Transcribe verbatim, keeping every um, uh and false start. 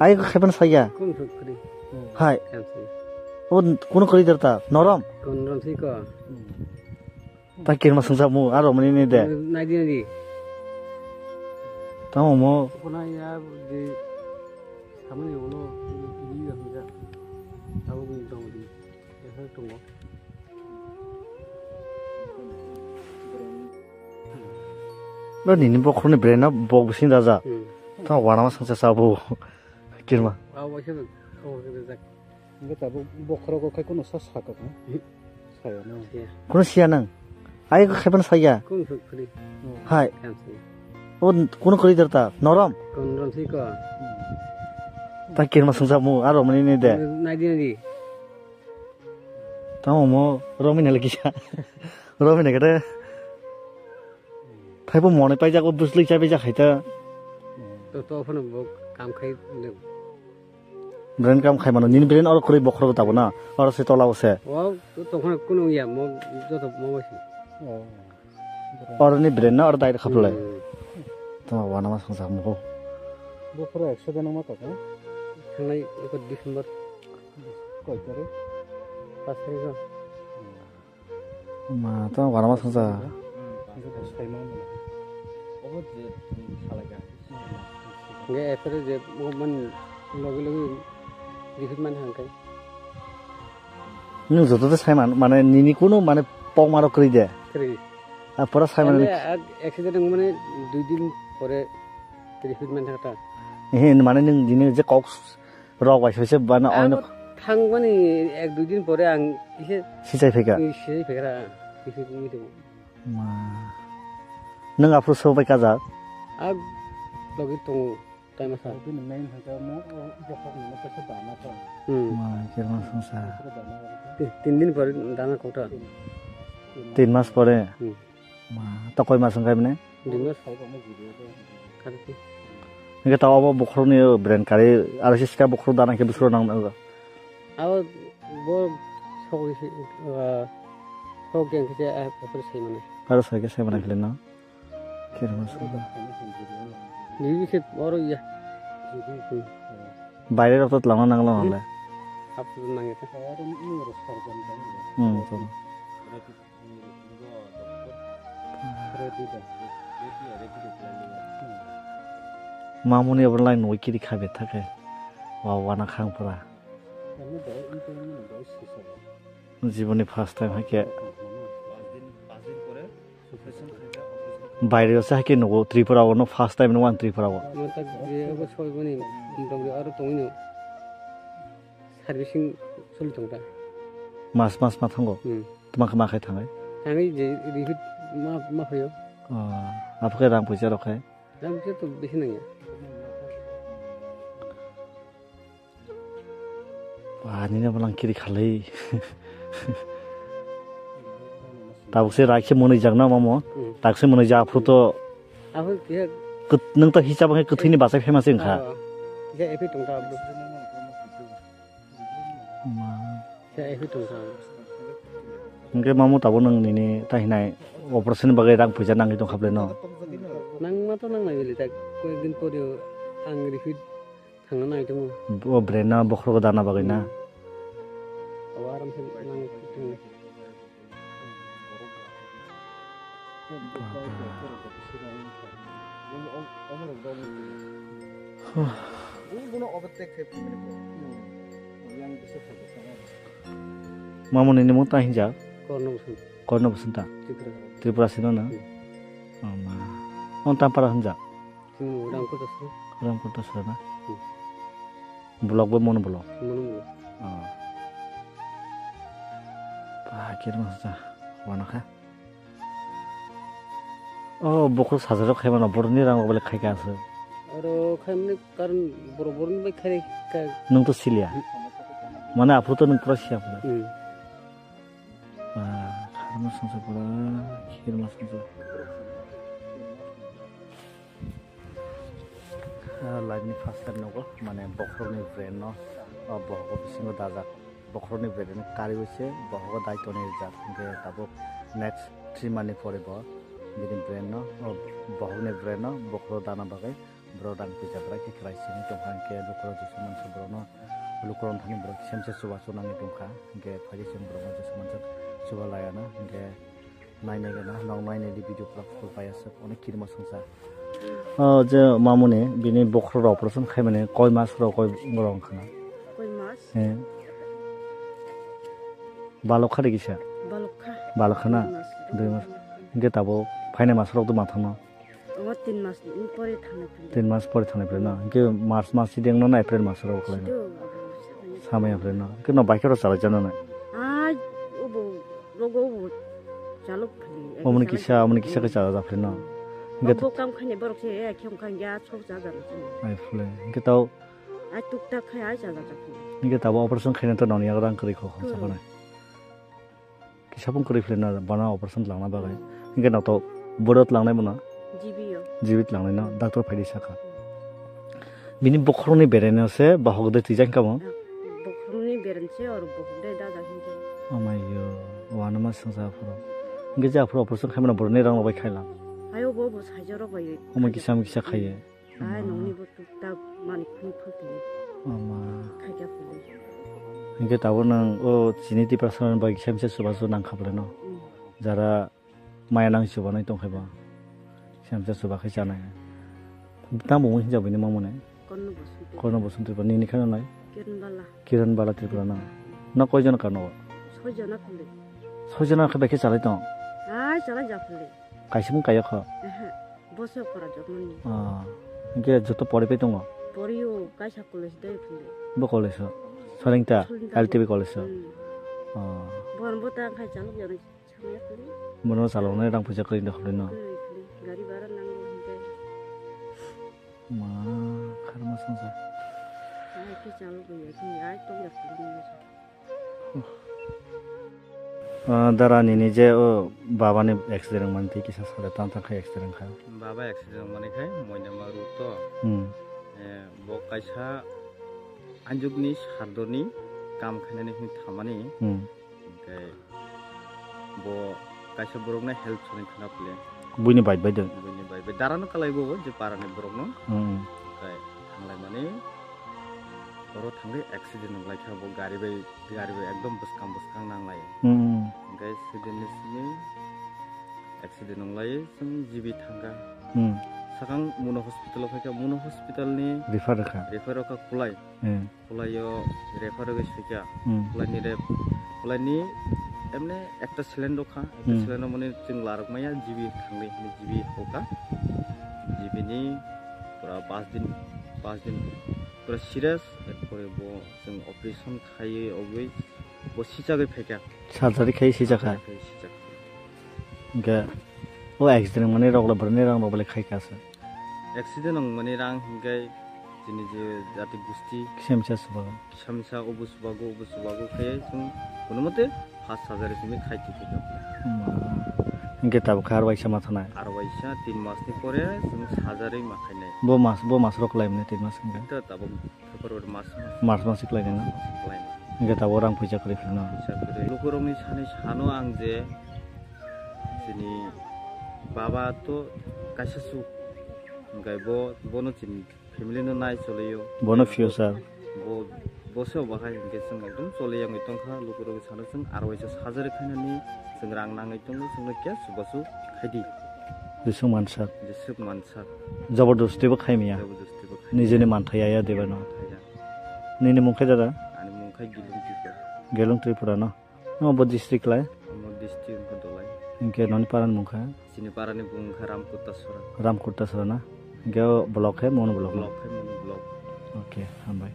Ai ko khaipan saya. Kun suk kri. Hai. Kam si. O kuno kori derta. Norom. Kun rom si ko. Ta kirma sungsa mu aro mani ni de. Nai di nai di. Tamo mo. Kona ya de samani uno ni ya sungsa. Tamo ni tong di. Ya sungsa tong. No nini bokhorni brain no bok bising daja. Hmm. Tamo wana ma sungsa sabo. Kirma. Aw waisa ko ko jak. Hingke tabuk bokhorok khai kono sa saka kha. Saya na. Saya. Kono siya nang. Ai ko khaipan saya. Kun suk kri. Hai. Kam si. O kono kori derta. Norom. Kun rom si ko. Ta kirma sungsa mu aro mani ni de. Nai di nai di. Tamo mo romina lagi sa. Romina kete. Phaibo mone paijak o bwsli chai paijak hai ta. To to phano bo kam khai le. Brain kam khai mano nini brain oro kwrwi bokhorok tabo na oro se tola o se. O to to phano kuno ya mo joto mo si. Oro ni brain na oro direct khaplai. Hmm. To wana ma song sa mo. Bokhorok accident ma to. Thangnai eko December. Koi tarik? Pas tarik o. Ma to wana ma song sa. Hingke epore je bo man logi logi rihit man hangkai. Nwng joto de sai man, mane nini kunu mane pokma rok kwrwi de. Kwrwi. A pura sai man. Ane a accident wngmani dui din pore rihit man thangta. He mane nwng dini je kok rok bai se bana oino. Abo thangmani ek dui din pore ang ise sichai pheka. Sichai phekra. Rihit wngwi tongo. Ma. Nwng aphuru sobai kajak? A logi tongo. Taima sa. Bini main hwnkhe mo, o bokhok ni mo kaisa dana tong. Hmm. Ma, khe ma songsa. Ti-, tin din pore dana kokta. Tin mas pore? Hmm. Ma, to koi mas wngkha bini? Dui mas. Kati. Hingke ta obo bokhorok ni brain kari, aro se sika bokhorok dana khe bwswk nang nang. Abo bo sok isi, ah, sok yang khe, ah, abo sai mane. Aro sai khe sai mane khle no. Kerma songsa. Bibi se oro ya. Baire rok to twlangna nangla nangla. Hap nang ya. Hmm, to. Mamuni obo lai nugui kiri kha betha khe. Wa wana khang pura. Jiboni first time hai khe. Baire se hai khe nugo Tripura o no first time no ang Tripura o. Mo tak je obo soi boni dongri aro tongino servicing soli tongta. Mas mas ma thango. Hmm. Tuma khe ma khai thangai. Thangwi je rihit ma, ma phaio. Oh, apho khe rang puisa rok khai. Rang puisa to bisi nangya. Ba, nini bo lang kiri khalai. Tabuk se rai khe mwnwi jak na mamo. Hmm. Tak se mwnwi jak phuru to. Abo khe kut-, nwng to hisab khe kwthwini bachai phai ma se wngkha. Ah, khe epi tongkha abo. Ma. Khe epi tongkha. Hingke mamo tabuk nwng nini ta hinai operation bagwi rang puisa nangwi tongkha bwle no. Nangma to nangnai bwle ta, koyek din pore ang rihit Thangna nai tongo. O brain na bokhorok dana bagwi na. Hmm. Abo aram khe nang tongo. Mamoni ni mung ta hinjak? Korno Bosonta. Korno Bosonta. Tripura. Tripura sino na? Hmm. Oh, ma. On Tampara hinjak? Chini Ramkota sir. Ramkota sir na? Hmm. Block bo Mon block? Mon block. Oh. Ba, khe rwngsa, wana kha. Oh, bukhuk sajaro khaimano, borokni rang rok bele khaika aswk. Oro khaimani karon borok borokni bai khai ka. Nwng to siliya. Hmm. Mane aphuru to nwng pura siya pura. Hmm. Ah, kharma songsa pura, khirma songsa. Ah, life ni first time nogo, mane bokhorokni brain no, ah, bokhorok bisingo dajak. Bokhorokni brain kariwi se bokhorok dai tonwi rijak. Hingke tabuk next three month ni pore bo bini brain no, ah, bokhorokni brain no bokhorok dana bagwi Borok rang puisa bwrwi khe kwlai simi tongkha, hwnkhe lukurok Jisu mansa borokno, lukurok thani borok kisa misa chubachu nangwi tongkha, hwnkhe phaidi chwng borokno Jisu mansa chuba laiano, hwnkhe nainai gana, nok nainai di video pura full paiyaswk, onek kirima songsa. O je mamuni bini bokhorok operation khaimani koi mas rok koi borok wngkha na? Koi mas? He. Balok kha de kisa? Balok kha. Balok kha na? Dui mas. Dui mas. Hwnkhe tabuk phainai mas rok do ma thangno? Omo tin mas ni pore thangnai phai. Tin mas pore thangnai phai na? Hwnkhe March mas sideng no na April mas rok khlai na? Sido abo. Samaya phai na? Hwnkhe no bai khe rok chalai chana na? Ai, obo, rogo obo chalok phai. Omo ni kisa, omo ni kisa khe chalajak phai na? Hwnkhe bo kam khainai borok se, eh, khe wngkha hwnkhe ah sok chajar. Ai phai. Hwnkhe tao Ai tuktak khai ai chaja chakhung. Hingke tabo operation khaina to noni yagra ang kwrwi kho kho. Kwrwi. Sakha nai. Kisa pung kwrwi philai na bana operation langna bagwi. Hingke no to bodo langnai bono. G B o. G B langnai no doctor phaidi sakha. Bini bokhorokni bereno se bahok de twijak kamo. Bokhorokni beren se oro bokhok de daja hingke. Amai yo, wana ma sengsa phoro. Hingke je aphuru operation khaimano boroni rang rok bai khailang. Ayo bo bo saijoro bai. Omo kisa kisa khaye. Ai, nongni bo tuktak mani khun phultini. Ama. Khaikya phulwi. Hingke tabuk nang o chini Tiprasa bai kisa misa chubachu nang kha bwle no. Mm. Jara maya nang chubanai tong khe bo. Kisa misa chuba khai chanai. Tamo mung hinjak bini mamone. Korno Bosonti. Korno Bosonti ba nini khana nai. Kiran Bala. Kiran Bala Tripura na. Na koi jona kano? Soi jona phulwi. Soi jona khe bai khe chalai tong. Ai, chalai ja phulwi. Kaisa mung kaya kho. Ehe. Boso kora jokmani. Ah, hingke joto pori pai tongo? Pori o, kaisa college de phunde. Bo college o? Solingta, Solingta L T B bo. College o? Hmm. Ah. Bon bo ta khai chalok jani samya kuli. Bono chalok nai rang puisa kring da khulai no? Kring, kring. Gari bara nango hingke. Ma, kharma songsa. Ai, ke chalok ya, ke ai tong ya kuli. Ah, dara nini je o baba ni accident wngmani tei kisa sade tang tang khe accident kha. Baba accident wngmani khai moina ma ruk to. Hmm. Eh, bo kaisa anjukni sardorni kam khainani hwnwi thamani. Hmm. Hingke bo kaisa borokno help sanai thangna phle. Buini bai bai de. Buini bai bai. Darano kalai bo je parani borokno. Hmm. Hingke thanglai mani oro thangwi accident wnglaikha bo gari bai. Gari bai ekdom bwskang bwskang nanglai. Hmm. Hingke sidinni simi accident wnglai chwng G B thangkha. Hmm. Sakang Muno hospital o phaikha, Muno hospital ni refer rwkha. Refer rwkha Kulai. Hmm. Kulai o refer rwgwi swikha. Hmm. Kulai ni ref, Kulai ni emne ekta saline rwkha, ekta Hmm. saline rwmani chwng larwk maya G B thangwi hwnwi G B hoka. G B ni pura pas din, pas din pura serious, erpore bo chwng operation khaiwi ogwi bo sichagwi phaikha. Surgery khai sijakha. Surgery khai sijakha. Hingke o accident wngmani rok le boroni rang rok bole khai kha se. Accident wngmani rang hingke chini je jati gusti. Kisa misa subago. Kisa misa obo subago, obo subago khe chwng kono mote pas hajar simi khai twi khe. Hmm. Hingke tabuk khe aro waisa ma thanai. Aro waisa tin mas ni pore chwng surgery ma khainai. Bo mas, bo mas rok lai mani tin mas hingke. Tabuk February mas, mas. March mas kwlai nang. Kwlai. Hingke tabuk rang puisa kwrwi philno. Puisa kwrwi. Lukurokni sani sano ang je chini baba to kaisa suk. Hingke bo, bono chini family no nai choliyo. Bono future. Bo, bo se bahai hingke chwng ekdom choliya wngwi tongkha. Lukurokni sano chwng aro waisa surgery khainani chwng rang nangwi tongo. Chwngno kya subasu khaidi. Jeswk mansak. Jeswk mansak. Jabardasti bo khaimya. Jabardasti bo khaimya. Nijeni manthai ya, ya debano. Manthai ya. Nini mung khe dada? Ani mung khe Gilung Tripura. Gilung Tripura no? Omo bo district lai? Omo district wngkha Dolai. Hingke noni parani mung kha? Chini parani mung kha Ramkurtasora. Ramkurtasora na? Hingke o block khe Mono block no? Block khe Mono block. Okay, hambai.